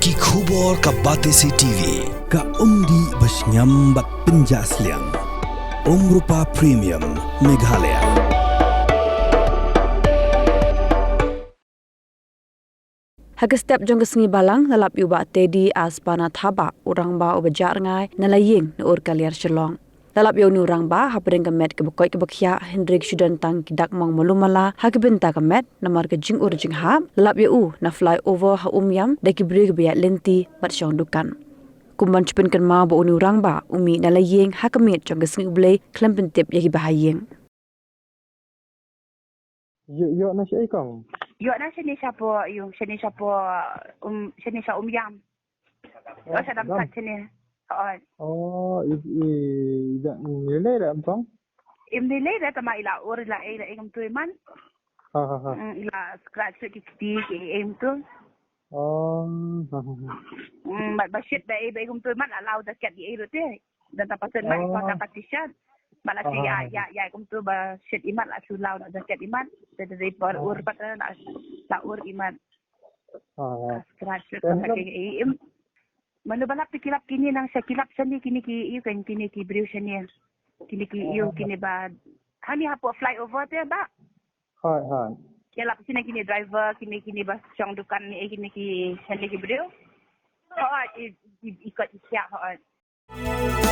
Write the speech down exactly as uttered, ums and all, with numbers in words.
Ki khubor ka Batesi T V, ka umdih ba shngiam bad pynjah sliang. Umrupa Premium, Meghalaya. Ha ka step jong ka sngi Balang, la lap ïa u Bah Teddy Aspana Thabah, u rangbah uba jah rngai na la ïing na Urkaliar Shillong. La lap ïa une u rangbah hapdeng ka met kaba koit kaba khiah, hynrei shu don tang ki dak mong malu mala ha ka bynta ka met, namar ka jingurlong jinghap. La lap ïa u na flyover ha Umiam da ki briew kiba ïaid lynti bad shong dukan. Kum ban shu pynkynmaw ba une u rangbah u mih na la ïing ha ka miet jong ka sngi U Blei khlem pyntip ïa kiba ha ïing. Ïoh, ïoh na shaei kong? Ïoh na shane shapoh, ïoh shane shapoh, um, shane sha Umiam. Ïoh sha Damsat shane. Hooid. Oh, i, i, i da, i lei da em kong? Im lei da tama i la ur, i la ei, i la ei kumtu imat. Ha, ha, ha. Mm, i la scratch ki kti ki ei kumtu. Oh, ha, ha, ha. Mm, bad ba shit da ei, ba ei kumtu imat, la law jacket i ei ruh te. Da ta pasen mat, oh, ko ta ka t-shirt. Bad la shu, ah, ïa, ïa, ïa kumtu ba shit imat, la shu law na jacket imat. Da da dei por, oh, ur pat la, la ur imat. Ah. Scratch ka, eh, ka, em, em. Mano ba lap te ki lap kine nang sha ki lap shane kine ki, ïa kan kine ki briew shane. Kine ki, ah, ïa kine ba. Hani hapoh flyover te ba. Hooid, hooid. Ki lap shane kine driver, kine, kine ba shong dukan ne, eh, kine ki shane ki briew. Hooid, i, i, i kot i siak, hooid.